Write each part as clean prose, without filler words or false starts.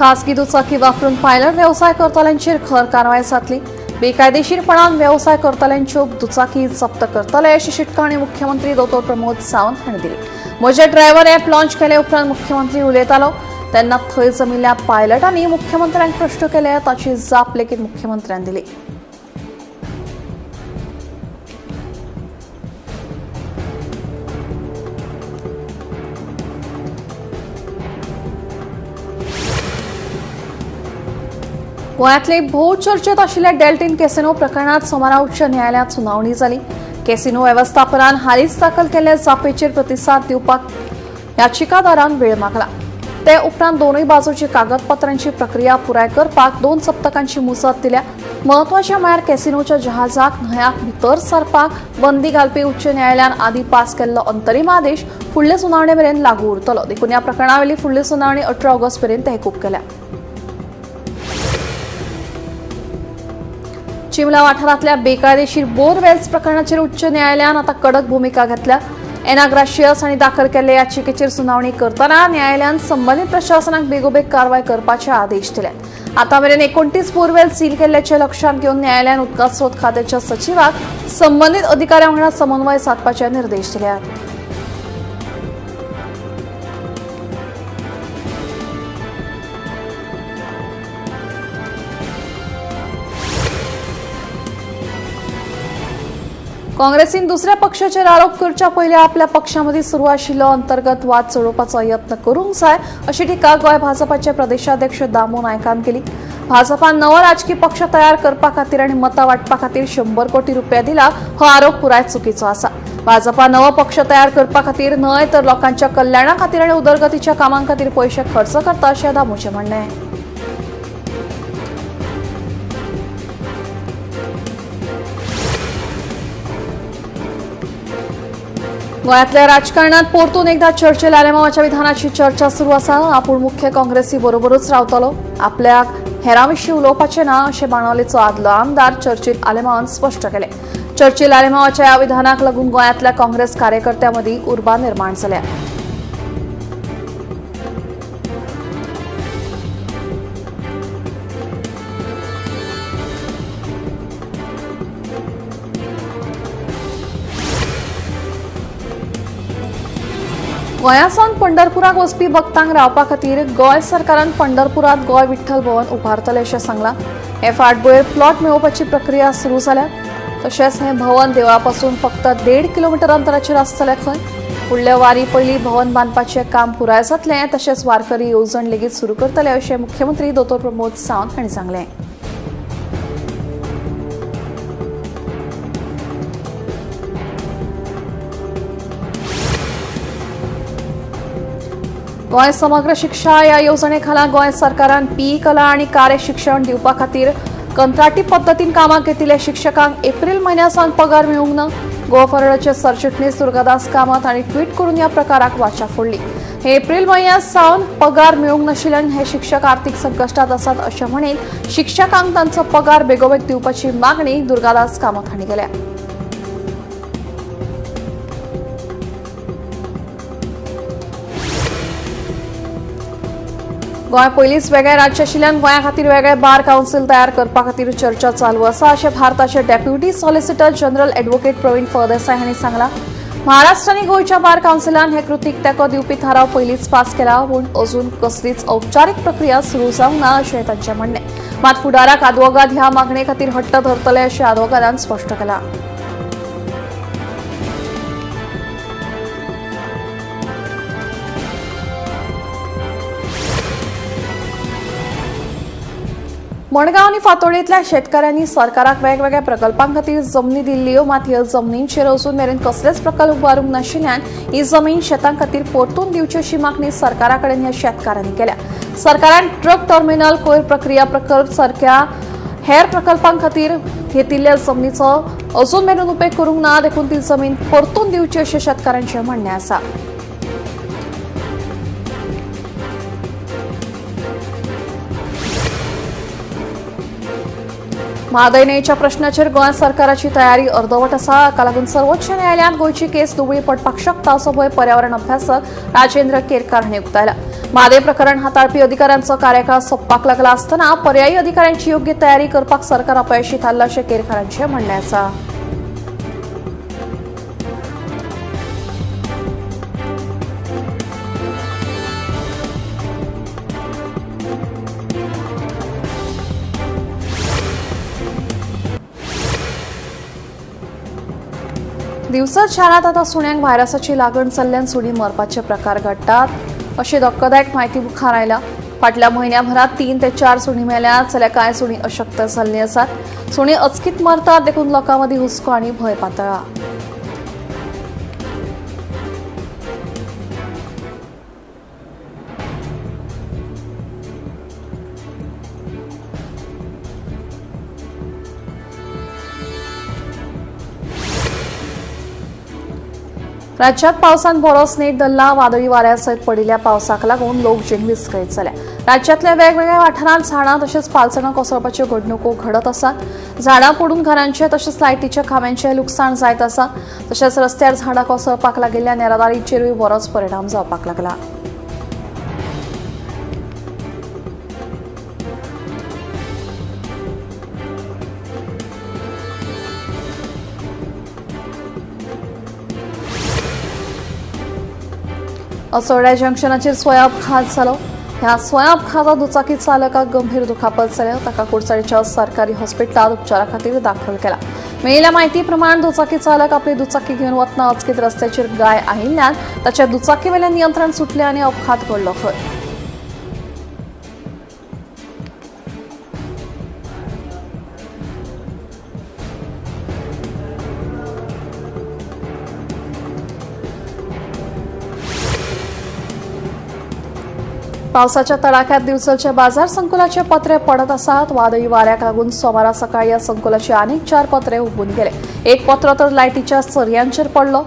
खासगी दुचाकी वापरून पायलट वेवसाय करतल्यांचेर खर कारवाय जातली। बेकायदेशीरपणान वेवसाय करतल्यांच्यो दुचाकी जप्त करतले अशी शिटकावणी मुख्यमंत्री दोतोर प्रमोद सावंत हांणी दिली। म्हजे ड्रायव्हर ॲप लॉन्च केले उपरांत मुख्यमंत्री उलयतालो तेन्ना थंय जमिल्ल्या पायलटांनी मुख्यमंत्र्यांक प्रश्न केले, ताची जाप लेगीत मुख्यमंत्र्यान दिली। गोंयांतले भोवचर्चेत आशिल्ल्या डेल्टीन कॅसिनो प्रकरणात सोमारा उच्च न्यायालयात सुनावणी जाली। कॅसिनो वेवस्थापनान हालींच दाखल केल्ल्या जापेचेर प्रतिसाद दिवपाक याचिकादारान वेळ मागला। ते उपरांत दोनूय बाजूची कागदपत्रांची प्रक्रिया पुराय करपाक 2 सप्तकांची मुजत दिल्या। म्हत्वाचें म्हळ्यार कॅसिनोच्या जहाजाक न्हंयाक भितर सरपाक बंदी घालपी उच्च न्यायालयान आदीं पास केल्लो अंतरीम आदेश फुडले सुनावणे मेरेन लागू उरतलो। देखून ह्या प्रकरणावेली फुडली सुनावणी 18 ऑगस्ट मेरेन तहकूब केल्या। चिमला वाठारांतल्या बेकायदेशीर बोरवेल्स प्रकरणाचेर उच्च न्यायालयान आतां कडक भुमिका घेतल्या। एनाग्राशियस हांणी दाखल केल्ले याचिकेचेर सुनावणी करतना न्यायालयान संबंदीत प्रशासनाक बेगोबेग कारवाय करपाचे आदेश दिले। आतां मेरेन 29 बोरवेल सील केल्ल्याचें लक्षांत घेवन न्यायालयान उदका स्रोत खात्याच्या सचिवाक संबंदीत अधिकाऱ्यां वांगडा समन्वय सादपाचे निर्देश दिल्यात। काँग्रेसीन दुसऱ्या पक्षाचेर आरोप करच्या पयलीं आपल्या पक्षामदीं सुरू आशिल्लो अंतर्गत वाद सोडोवपाचो यत्न करूंक जाय अशी टिका गोंय भाजपाचे प्रदेशाध्यक्ष दामू नायकान केली। भाजपान नवो राजकी पक्ष तयार करपा खातीर आनी मतां वांटपा खातीर 100 कोटी रुपया दिला हो आरोप पुराय चुकीचो आसा। भाजपा नवो पक्ष तयार करपा खातीर न्हय तर लोकांच्या कल्याणा खातीर आनी उदरगतीच्या कामां खातीर पयशे खर्च करता अशें दामूचें म्हणणें। गोंयांतल्या राजकारणात परतून एकदा चर्चील आलेमावाच्या विधानाची चर्चा सुरू आसा। आपूण मुख्य काँग्रेसी बरोबरूच रावतलो, आपल्याक हेरां विशीं उलोवपाचें ना अशें बाणावलेचो आदलो आमदार चर्चील आलेमावान स्पश्ट केलें। चर्चील आलेमावाच्या ह्या विधानाक लागून गोंयांतल्या काँग्रेस कार्यकर्त्यां मदीं उर्बा निर्माण जाल्या। गोंयासावन पंढरपुराक वचपी भक्तांक रावपा खातीर गोंय सरकारान पंढरपुरांत गोंय विठ्ठल भवन उबारतले अशें सांगलां। हे फाटभुंयेर प्लॉट मेळोवपाची प्रक्रिया सुरू जाल्या। तशेंच हें भवन देवळा पासून फक्त 1.5 किलोमिटर अंतराचेर आसतलें खंय। फुडल्या वारी पयलीं भवन बांदपाचें काम पुराय जातलें, तशेंच वारकरी येवजण लेगीत सुरू करतले अशें मुख्यमंत्री दोतोर प्रमोद सावंत हांणी सांगलें। गोंय समग्र शिक्षा ह्या येवजणे खाला गोंय सरकारान पीई कला आनी कार्य शिक्षण दिवपा खातीर कंत्राटी पद्दतीन कामाक घेतिल्ल्या शिक्षकांक एप्रील म्हयन्या सावन पगार मेळूंक ना। गोवा फॉरवर्डाचे सरचिटणीस दुर्गादास कामत हांणी ट्वीट करून ह्या प्रकाराक वाचा फोडली। हे एप्रील म्हयन्या सावन पगार मेळूंक नाशिल्ल्यान हे शिक्षक आर्थीक संकश्टांत आसात अशें म्हणीत शिक्षकांक तांचो पगार बेगोबेग दिवपाची मागणी दुर्गादास कामत हांणी केल्या। गोंय पयलींच वेगळें राज्य आशिल्ल्यान गोंया खातीर वेगळे बार कावन्सिल तयार करपा खातीर चर्चा चालू आसा अशें भारताचे deputy solicitor general advocate Pravin Faldesai हांणी सांगलां। महाराष्ट्र आनी गोंयच्या बार कावन्सिलान हे कृतीक तेंको दिवपी थाराव पयलींच पास केला, पूण अजून कसलीच औपचारीक प्रक्रिया सुरू जावंक ना अशें तांचें म्हणणें। मात फुडाराक आदवोगाद ह्या मागणे खातीर हट्ट धरतले अशें आदवोगादान स्पश्ट केलां। मडगांव आनी फातोडेंतल्या शेतकारांनी सरकाराक वेगवेगळ्या प्रकल्पां खातीर जमनी दिल्ल्यो, मात ह्या जमनींचेर अजून मेरेन कसलेच प्रकल्प उबारूंक नाशिल्ल्यान ही जमीन शेतां खातीर परतून दिवची अशी मागणी सरकारा कडेन ह्या शेतकारांनी केल्या। सरकारान ट्रक टर्मिनल, कोयर प्रक्रिया प्रकल्प सारक्या हेर प्रकल्पां खातीर घेतिल्ल्या जमनीचो अजून मेरेन उपेग करूंक ना, देखून ती जमीन परतून दिवची अशें शेतकारांचें म्हणणें आसा। म्हादय न्हंयेच्या प्रश्नाचेर गोंय सरकाराची तयारी अर्दवट आसा। हाका लागून सर्वोच्च न्यायालयांत गोंयची केस दुबळी पडपाक शकता असो भंय पर्यावरण अभ्यासक राजेंद्र केरकार हांणी उक्तायला। म्हादय प्रकरण हाताळपी अधिकाऱ्यांचो कार्यकाळ सोंपपाक लागला आसतना पर्यायी अधिकाऱ्यांची योग्य तयारी करपाक सरकार अपयशी थारला अशें केरकारांचें म्हणणें आसा. दिवसात शारांत आतां सुण्यांक व्हायरसाची लागण जाल्ल्यान सुणी मरपाचे प्रकार घडटात अशी धक्कोदायक म्हायती मुखार आयल्या. फाटल्या म्हयन्याभरात 3 ते 4 सुणी मेल्यात, जाल्यार कांय सुणी अशक्त जाल्लीं आसात. सुणी अचकीत मरतात देखून लोकां मदीं हुस्को आनी भंय पातळ्ळा. राज्यात पावसान बरोच नेट धरला. वादळी वाऱ्यासयत पडिल्ल्या पावसाक लागून लोकजीण विस्कळीत जाल्या. राज्यातल्या वेगवेगळ्या वाठारांत झाडां तशेंच पालसणां कोसळपाच्यो घडणुको घडत आसात. झाडां पडून घरांचें तशेंच लायटीच्या खांब्यांचें लुकसाण जायत आसा. तशेंच रस्त्यार झाडां कोसळपाक लागिल्ल्यान येरादारीचेरूय बरोच परिणाम जावपाक लागला. असोळड्या जंक्शनाचेर स्वयं अपघात जालो. ह्या स्वयं अपघातात दुचाकी चालकाक गंभीर दुखापत जाल्या. ताका कुडचड्याच्या सरकारी हॉस्पिटलांत उपचारा खातीर दाखल केला. मेळिल्ल्या म्हायती प्रमाण दुचाकी चालक आपली दुचाकी घेवन वतना अचकीत रस्त्याचेर गाय आयिल्ल्यान ताच्या दुचाकीवेलें नियंत्रण सुटलें आनी अपघात घडलो खंय. पावसाच्या तडाख्यात दिवचलच्या बाजार संकुलाचे पत्रे पडत आसात. वादळी वाऱ्याक लागून सोमारा सकाळी ह्या संकुलाचे आनीक 4 पत्रे हुबून गेले. एक पत्रो तर लायटीच्या सरयांचेर पडलो.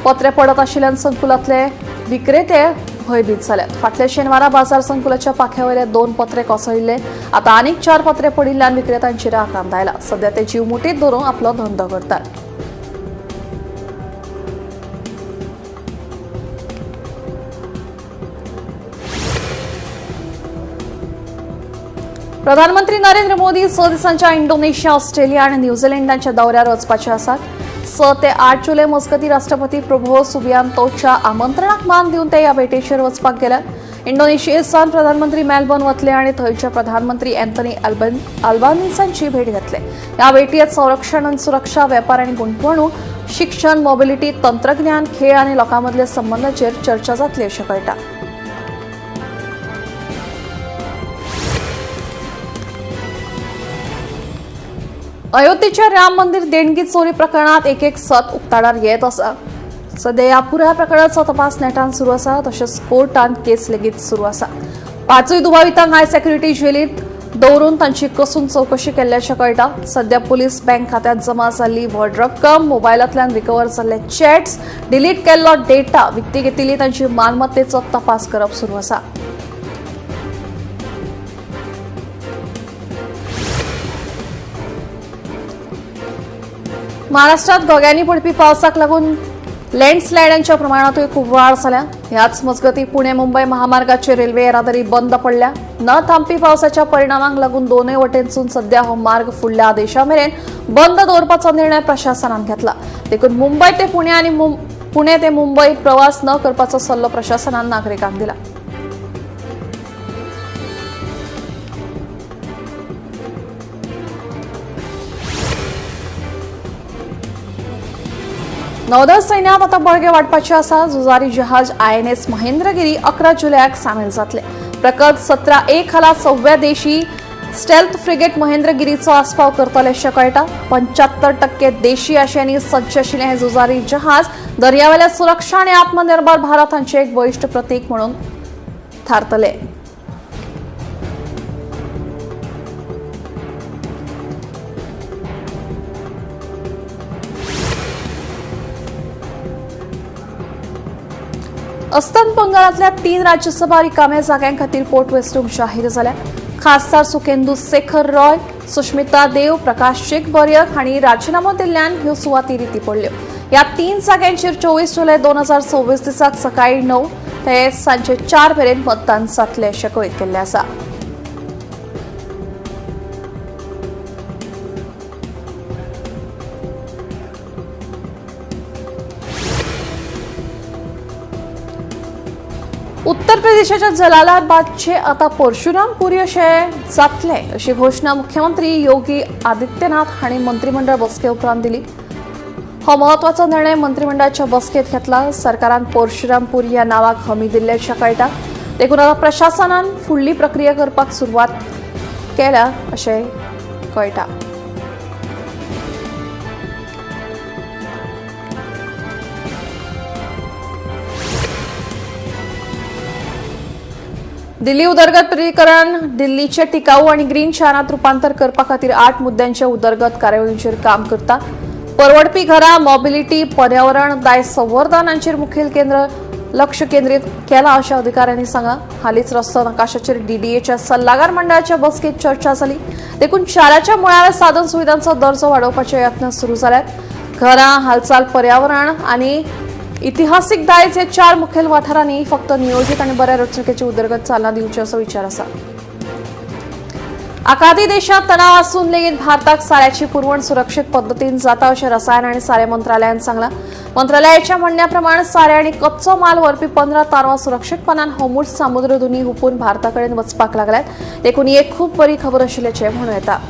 पत्रे पडत आशिल्ल्यान संकुलांतले विक्रेते भयभीत जाल्यात. फाटल्या शेनवारा बाजार संकुलाच्या पाख्यावयले 2 पत्रे कोसळिल्ले. आतां आनीक 4 पत्रे पडिल्ल्यान विक्रेत्यांचेर आकांत आयला. सध्या ते जीव मुठीत धरून आपलो धंदो करतात. प्रधानमंत्री नरेंद्र मोदी 6 दिसांच्या इंडोनेशिया, ऑस्ट्रेलिया आणि न्यूझीलंडाच्या दौऱ्यार वचपाचे आसात. 6 ते 8 जुलै मजगती राष्ट्रपती प्रभो सुबियांतोच्या आमंत्रणाक मान दिवन ते ह्या भेटेचेर वचपाक गेल्यात. इंडोनेशियेसान प्रधानमंत्री मेलबर्न वतले आनी थंयचे प्रधानमंत्री अँथनी अल्बानीसांची भेट घेतले. ह्या भेटीत संरक्षण आनी सुरक्षा, वेपार आनी गुंतवणूक, शिक्षण, मोबिलिटी, तंत्रज्ञान, खेळ आनी लोकां मदल्या संबंदांचेर चर्चा जातली अशें कळटा. अयोध्येच्या राम मंदिर देणगी चोरी प्रकरणात एक एक सत उक्ताडार येत आसा. सध्या ह्या पुराय प्रकरणाचो तपास नेटान सुरू आसा. तशेंच कोर्टान केस लेगीत सुरू आसा. 5 दुबावितांक हाय सेक्युरिटी जेलींत दवरून तांची कसून चवकशी केल्ल्याचें कळटा. सध्या पुलीस बँक खात्यांत जमा जाल्ली व्हड रक्कम, मोबायलांतल्यान रिकवर जाल्ले चॅट्स, डिलीट केल्लो डेटा, विकती घेतिल्ली तांची मालमत्तेचो तपास करप सुरू आसा. महाराष्ट्रात घोग्यांनी पडपी पावसाक लागून लँडस्लायडांच्या प्रमाणातूय खूब वाड जाल्या. ह्याच मजगती पुणे मुंबय महामार्गाचेर रेल्वे येरादारी बंद पडल्या. न थांबपी पावसाच्या परिणामाक लागून दोनूय वटेनसून सध्या हो मार्ग फुडल्या आदेशा मेरेन बंद दवरपाचो निर्णय प्रशासनान घेतला. देखून मुंबय ते पुणे आनी पुणे ते मुंबय प्रवास न करपाचो सल्लो प्रशासनान नागरिकांक दिला. नौदळ सैन्यात आता बळगे वाडपाचे आसा. झुजारी जहाज INS Mahendragiri 11 जुलयाक सामील जातले. प्रकल्प 17A खाला 6व्या देशी स्टेल्थ फ्रिगेट महेंद्रगिरीचो आस्पाव करतले अशें कळटा. 75% देशी आशयांनी सज्ज आशिल्लें हें झुजारी जहाज दर्यावेल्या सुरक्षा आनी आत्मनिर्भर भारत हांचें एक बळिश्ट प्रतीक म्हणून थारतले. अस्तंत बंगालातल्या 3 राज्यसभा रिकाम्या जाग्यां खातीर पोटवेंचणूक जाहीर जाल्या. खासदार सुखेंदू शेखर रॉय, सुष्मिता देव, प्रकाश चिकबर्यक हांणी राजीनामो दिल्ल्यान ह्यो सुवाती रिती पडल्यो. ह्या 3 जाग्यांचेर 24 जुलय 2026 दिसाक सकाळी 9, ते सांजे 4 मेरेन मतदान जातलें अशें कळीत केल्लें आसा. उत्तर प्रदेशाच्या जलालाबादचे आता परशुरामपुरी अशें जातलें अशी घोशणा मुख्यमंत्री योगी आदित्यनाथ हांणी मंत्रिमंडळ बसके उपरांत दिली. हो म्हत्वाचो निर्णय मंत्रिमंडळाच्या बसकेत घेतला. सरकारान परशुरामपुरी ह्या नांवाक हमी दिल्ल्याचें कळटा. देखून आतां प्रशासनान फुडली प्रक्रिया करपाक सुरवात केल्या अशें कळटा. दिल्ली उदरगत प्राधिकरण दिल्लीचे टिकाऊ आणि ग्रीन शारांत रुपांतर करपा खातीर 8 मुद्द्यांच्या उदरगत कार्यावळींचेर काम करता. परवडपी घरां, मोबिलिटी, पर्यावरण, दायज संवर्धन हांचेर मुखेल केंद्र लक्ष केंद्रीत केलां अशें अधिकाऱ्यांनी सांगलां. हालींच रस्तो नकाशाचेर डीडीएच्या सल्लागार मंडळाच्या बसकेत चर्चा जाली. देखून शाराच्या मुळाव्या साधन सुविधांचो दर्जो वाडोवपाचे यत्न सुरू जाल्यात. घरां, हालचाल, पर्यावरण आनी इतिहासीक दायज हे 4 मुखेल वाठारांनी फक्त नियोजित आणि बऱ्या रचणुकेची उदरगत चालना दिवची असो विचार आसा. आखाती देशात तणाव असून लेगीत भारताक साऱ्याची पुरवण सुरक्षित पद्दतीन जाता अशें रसायन आनी सारें मंत्रालयान सांगलां. मंत्रालयाच्या म्हणण्या प्रमाण सारें आनी कच्चो माल व्हरपी 15 तारवां सुरक्षीतपणान होर्मुझ सामुद्रधुनी हुपून भारता कडेन वचपाक लागल्यात. देखून ही एक खूब बरी खबर आशिल्ल्याचें म्हणूं येता.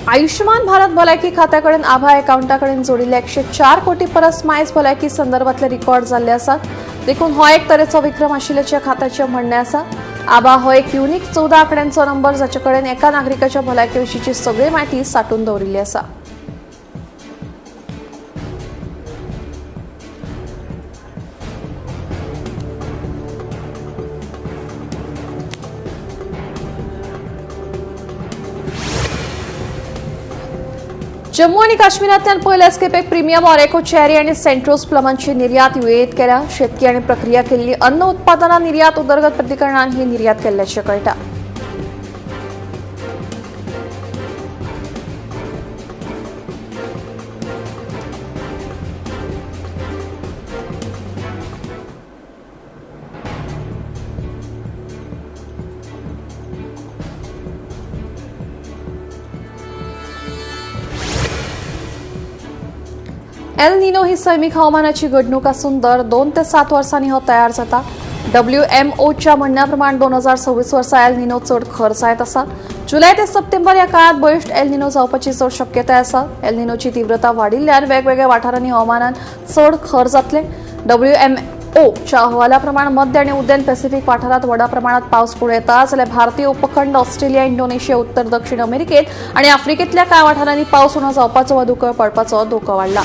आयुष्यमान भारत भलायकी खात्याकडेन आभा अकाउंटाकडेन जोडिल्ले 104 कोटी परस मायज भलायकी संदर्भातले रिकॉर्ड जाल्ले आसात. देखून हो एक तरेचो विक्रम आशिल्ल्याचें खात्याचें म्हणणें आसा. आभा हो एक युनिक 14 आंकड्यांचो नंबर जाचे कडेन एका नागरिकाच्या भलायके विशींची सगळी म्हायती सांठून दवरिल्ली आसा. जम्मू आणि काश्मीरांतल्यान पयल्याच खेपेक प्रिमियम ऑरेको चेरी आनी सेंट्रोस प्लमांची निर्यात युएईत केल्या. शेतकी आनी प्रक्रिया केल्ली अन्न उत्पादनां निर्यात उदरगत प्राधिकरणान ही निर्यात केल्ल्याचें कळटा. एल निनो ही सैमीक हवामानाची घडणूक आसून दर 2 ते 7 वर्सांनी हो तयार जाता. WMOच्या म्हणण्या प्रमाण 2026 वर्सा एल निनो चड खर जायत आसा. जुलय ते सप्टेंबर ह्या काळात बळिश्ट एल निनो जावपाची चड शक्यताय आसा. एल निनोची तीव्रता वाडिल्ल्यान वेगवेगळ्या वाठारांनी हवामानान चड खर जातले. WMOच्या अहवाला प्रमाण मध्य आणि उद्देन पॅसिफिक वाठारात व्हडा प्रमाणात पावस पडूं येता, जाल्यार भारतीय उपखंड, ऑस्ट्रेलिया, इंडोनेशिया, उत्तर दक्षिण अमेरिकेत आणि आफ्रिकेतल्या कांय वाठारांनी पावस उणो जावपाचो वा दुकळ पडपाचो धोको वाडला.